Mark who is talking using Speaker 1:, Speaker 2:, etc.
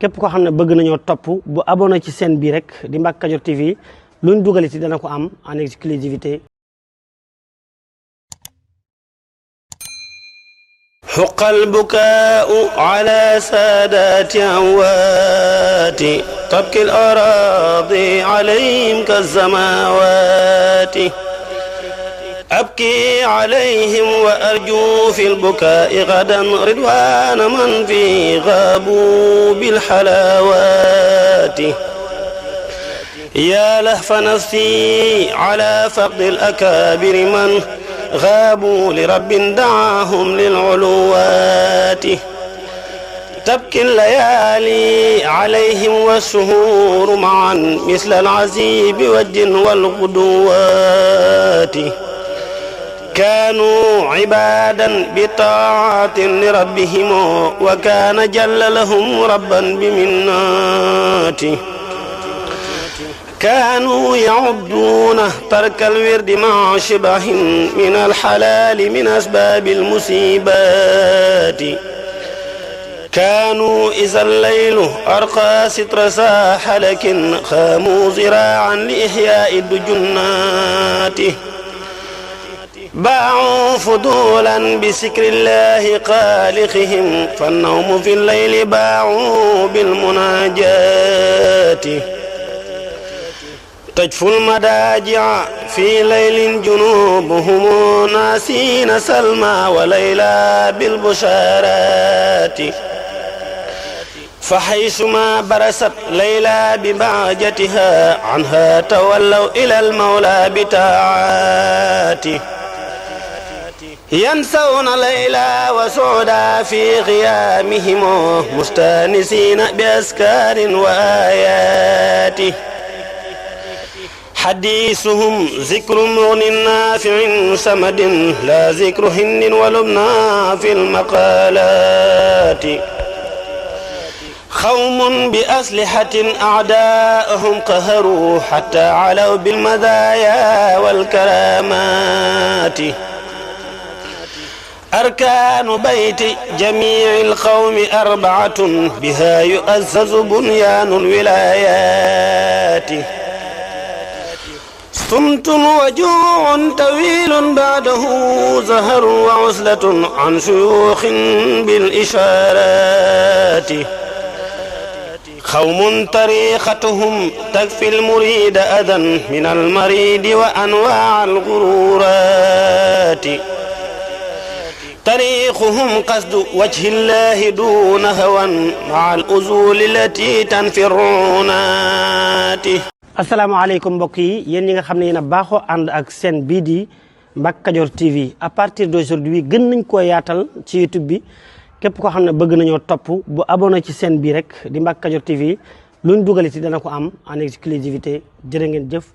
Speaker 1: képp koo xam ne bëgg nañoo topp bu abonné ci chaîne bi rek di Mbacke Kadior TV luñ dugaliti dana ko am en exclusivité. حق البكاء على سادات أموات تبكي الأراضي عليهم كالسماوات أبكي عليهم وأرجو في البكاء غدا رضوان من في غابوا بالحلاوات يا لهف نفسي على فقد الأكابر من غابوا لرب دعاهم للعلوات تبكي الليالي عليهم والشهور معا مثل العزيب والجن والغدوات كانوا عبادا بطاعة لربهم وكان جل لهم ربا بمناته كانوا يعدون ترك الورد مع شبه من الحلال من أسباب المصيبات كانوا إذا الليل أرقى ستر ساحلك خاموا زراعا لإحياء الدجنات باعوا فضولا بسكر الله خالقهم فالنوم في الليل باعوا بالمناجات تجفو المداجع في ليل جنوبهم ناسين سلمى وليلى بالبشارات فحيثما برست ليلى ببعجتها عنها تولوا إلى المولى بتاعاته ينسون ليلى وسعدا في غيامهم مستانسين بأذكار وآياته حديثهم ذكر مغن نافع سمد لا ذكر هند ولبنى في المقالات قوم بأسلحة أعداءهم قهروا حتى علوا بالمزايا والكرامات أركان بيت جميع القوم أربعة بها يؤسس بنيان الولايات صمت وجوع طويل بعده زهر وعزلة عن شيوخ بالإشارات قوم طريقتهم تكفي المريد أذى من المريد وأنواع الغرورات طريقهم قصد وجه الله دون هوى مع الأزول التي تنفي الرعونات. asalaamaaleykum mbokk yi yéen ñi nga xam ne yéen a baaxoo ànd ak chaîne bii di Mbacke Kadior TV à partir d'aujourd'hui gën nañ koo yaatal ci YouTube bi képp koo xam ne bëgg nañoo topp bu abonné ci chaîne bi rek di Mbacke Kadior TV luñ dugaliti dana ko am en exclusivité jërë ngeen jëf.